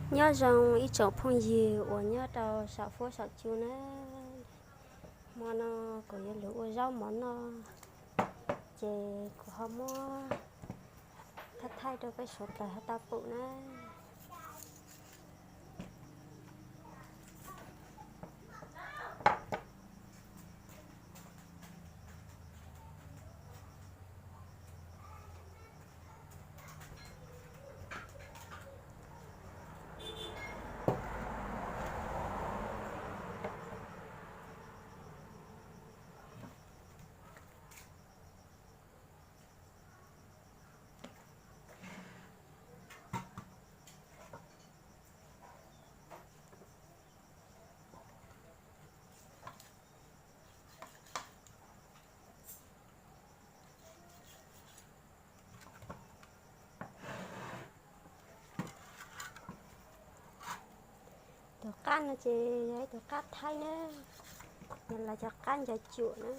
Nyob zoo ib tsoom phooj ywg uas nyob rau saum huab saum cua na. Hmo no kuv yuav lug ua zaub mov noj, ces kuv ho muab thaij thaij rau peb suav dlawg ho tau pum na. Tus qab no ces yog ib tug qab thaib na, yog lawv cov qab ncaws cuam na.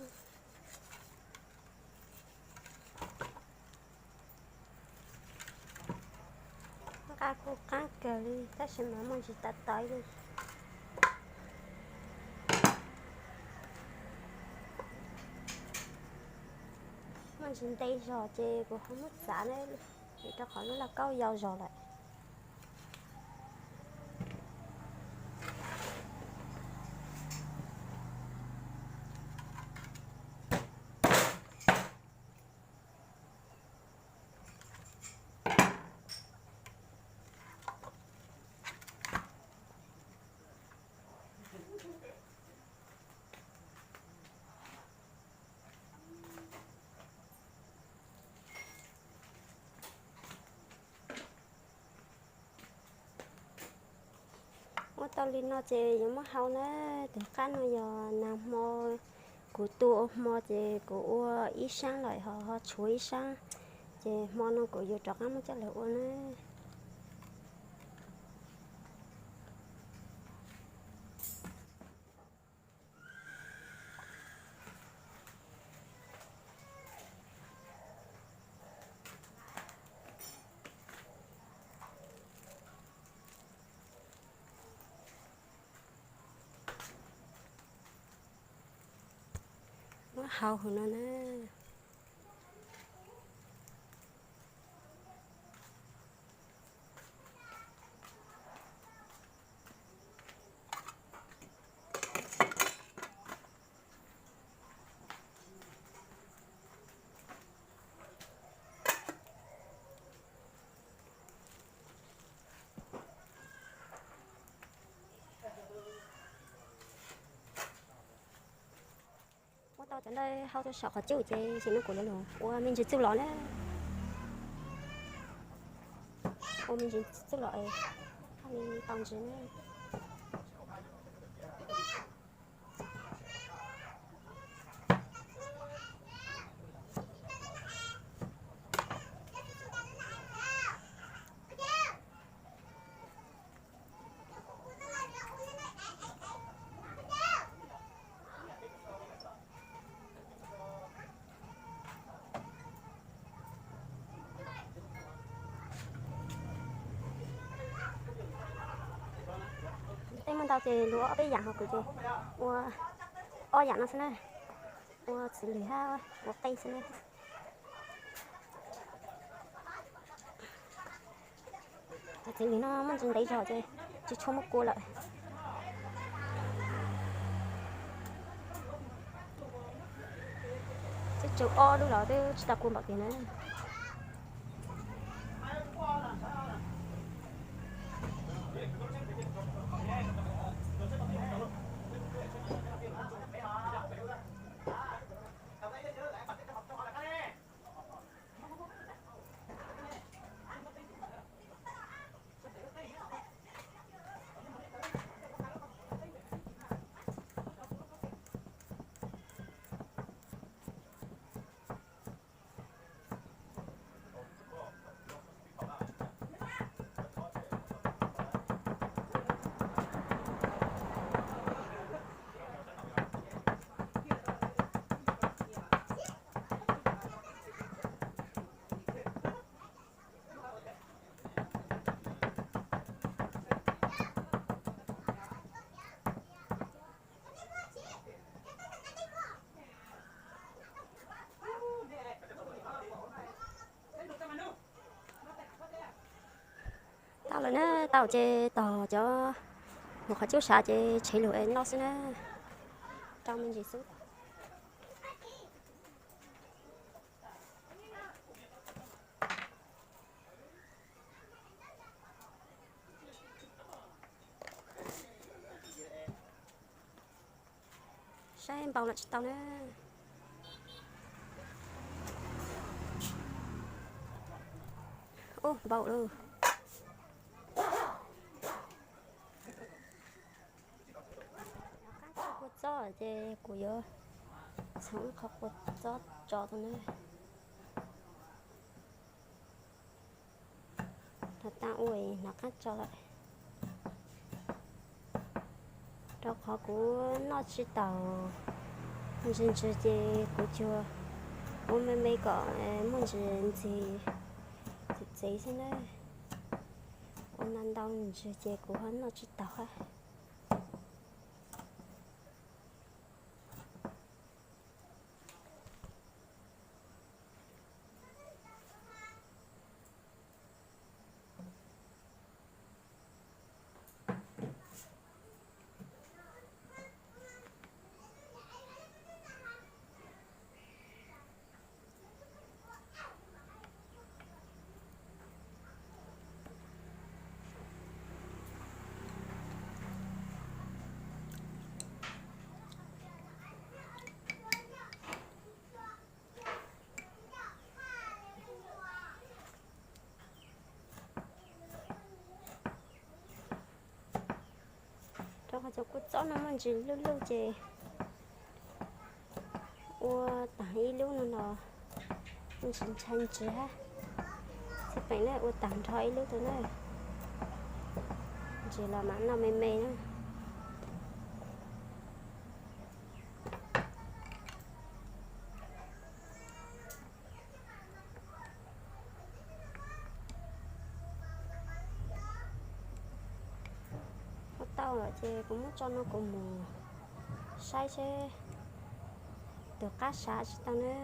Nqaj kuj qaab kawg li tab sis mas muaj ntsis tawv tawv li. Muaj ntsis ntev zog ces kuv ho muab txav na, vim rau qhov lub lauj kaub yau zog lawm. Muab tau li no ces yuav muab hau na. Tus qab no yog nag hmo kuv tu ua hmo ces kuv ua ib sab lawm ho ho tshuav ib sab, ces hmo no kuv yuav rov qab muab coj lug ua na. Muab hau hauv no na. Muab tau cov ntawd hau rau saum qhov cub ces sim no kuv yuav lug ua me ntsis txuj lom na. Ua me ntsis txuj lom es haj li tau ntsis na. Tej muaj ntau ces luv ob peb yaam, ho kuv ces ua ob yaam no xwb na, ua txiv lwm hab ua qej xwb na. Txiv lwm no muaj ntsis ntev zog ces tsis tshua muaj kua lawm. Twb tsaug ob lub los twb tsis tau kua npaum tiag na. Lawm na, tau ces tos cov mus qhov cub sav ces tshev lug es noj xwb na. Rau me ntsis xwb. Saib npau los tsis tau na. Ub, npau lawm. Qab tso kua txob ces kuv yuav txhoov ib qho kua txob tso rau na. Thaum tas ua hnov qab tso lawm. Rau qhov kuv noj tsis taus ntsis ntsis ces kuv tsuas ua me me kom muaj ntsis ntxim txev xwb na. Ua ntau ntau ntsis ces kuv ho noj tsis taus hab. Rau qhov cov kua txob no muaj ntsis luj luj ces ua taag ib lub no los muaj ntsis ntshai ntsis hab. Xij peem na, ua taag nrho ib lub rau na, ntsis los mam noj me me na. Ua tau lawm ces kuv muab tso no kuv mus saib seb tus qab sav tsis tau na.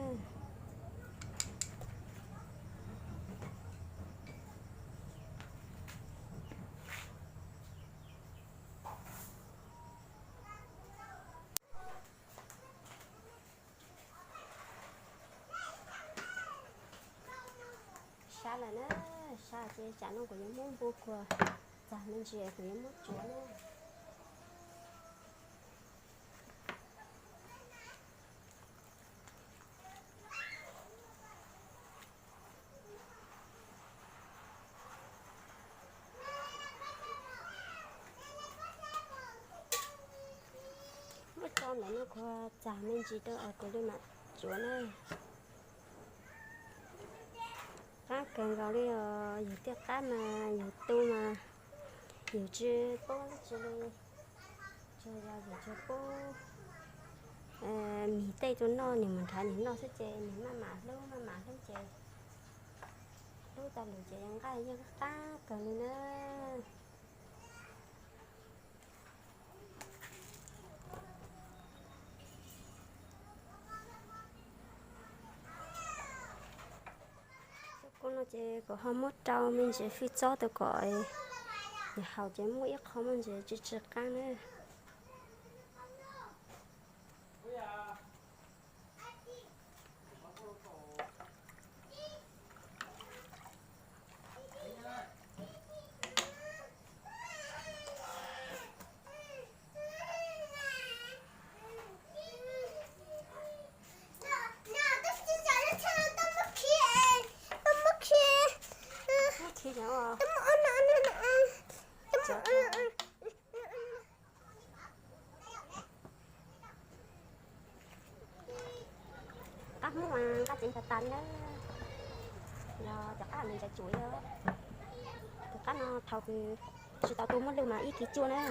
Sab lawm na, sab ces tsam no kuv yuav muab npu kuag txag me ntsis kuv yuav muab tsuav na. Muab tso ntawm no kuv txag me ntsis rau es kuv li mam tsuav na. Qab kawg nkaus li os, yus tiaj qab mas yus tu mas yus tsis pub dab tsi li, tsuas yog yus tsis pub mis tej rau noj, nws mus nrhav nws noj xwb ces nws maj mam hlub maj mam hlub ces hlub tau lawm ces nqaij yeej qab kawg li na. Kuv no ces kuv ho muab rau me ntsis fij txob tau kom nws haum ces muaj ib qho muaj ntsis tsw tsw qab na. Qab Hmoob mas nqaj ceev tas tas li na, yog cov qab me ntsis tsuav yog. Tus qab no thaum kws tsis tau tu muab lwj mas ib kis cuaj na.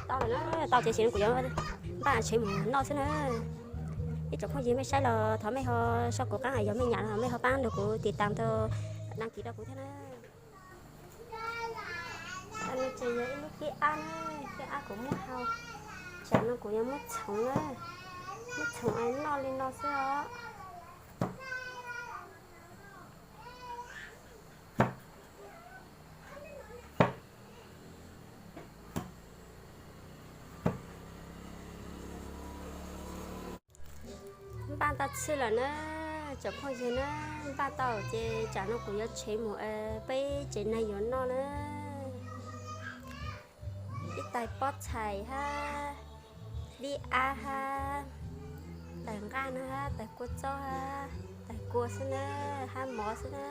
Tau lawm na, tau ces sim no kuv yuav npaj tshev mus noj xwb na. Ib tsoom phooj ywg mej saib los thov mej ho sau kuv qab, yog mej nyam los mej ho pab nrog kuv tiv tas rau, dag kis rau kuv thiab na. Tam no ces yog ib lub kib ab na, kib ab kuv muab hau, tsam no kuv yuav muab txhoov na, muab txhoov noj li no xwb os. Npaj tau txhij lawm na, tsoom phooj ywg na, npaj tau ces tsam no kuv yuav tshev mus peb tsev neeg yuav noj na. Ib tais pob txhais hab, dib ab hab, tais nqaj na hab, tais kua txob hab, tais kua xwb na, hab mov xwb na.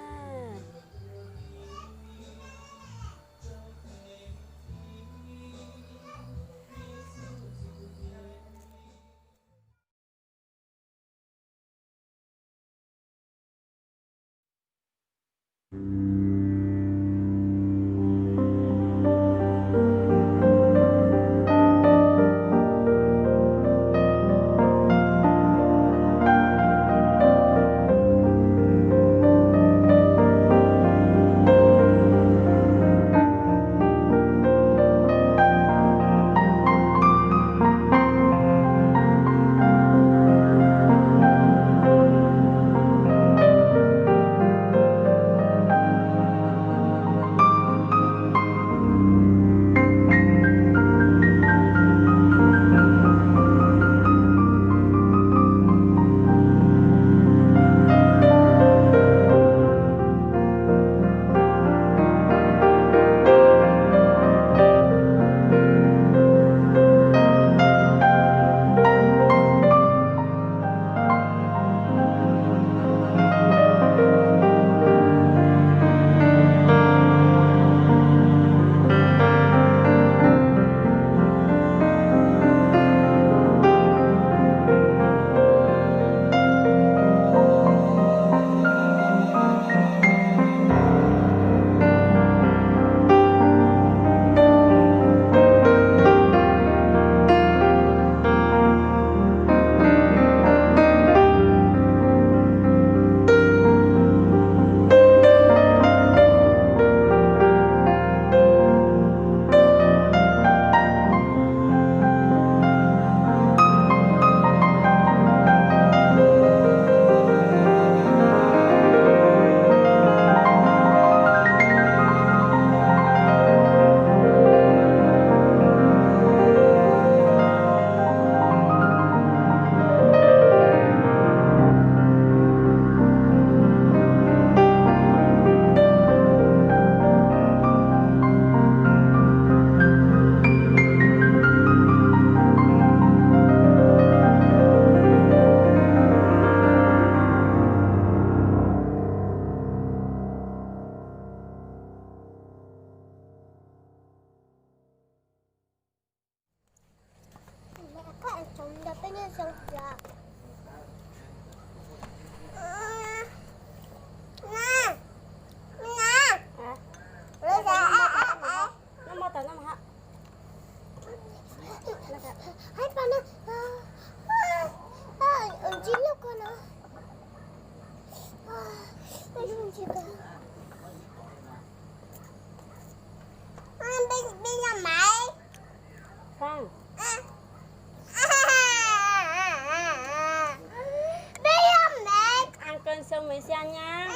Ăn cơm xong mới xem nha.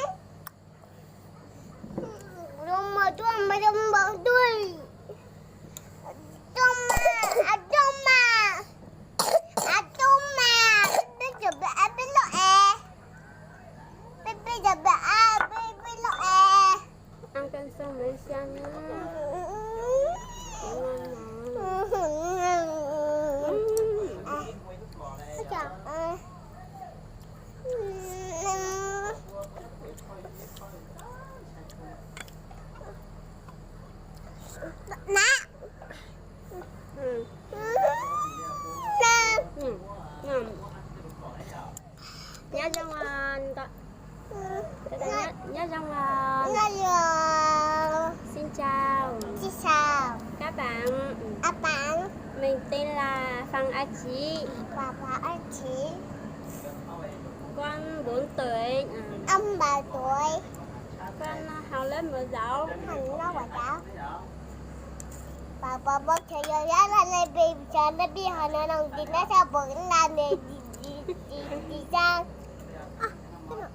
Ăn cơm xong mới xem nha. Nyob zoo, nyob zoo, xin chào. Mình tên là Phạm A Chí. Phạm A Chí. Con bốn tuổi. Con ba tuổi. Con học lớp mẫu giáo. Học lớp mẫu giáo. Bà bà bố trời ơi, nó là nơi bị, trời nó bị, họ nó nồng thì nó sao bố nó làm này, đi, đi, đi, đi sang. À, cái nào?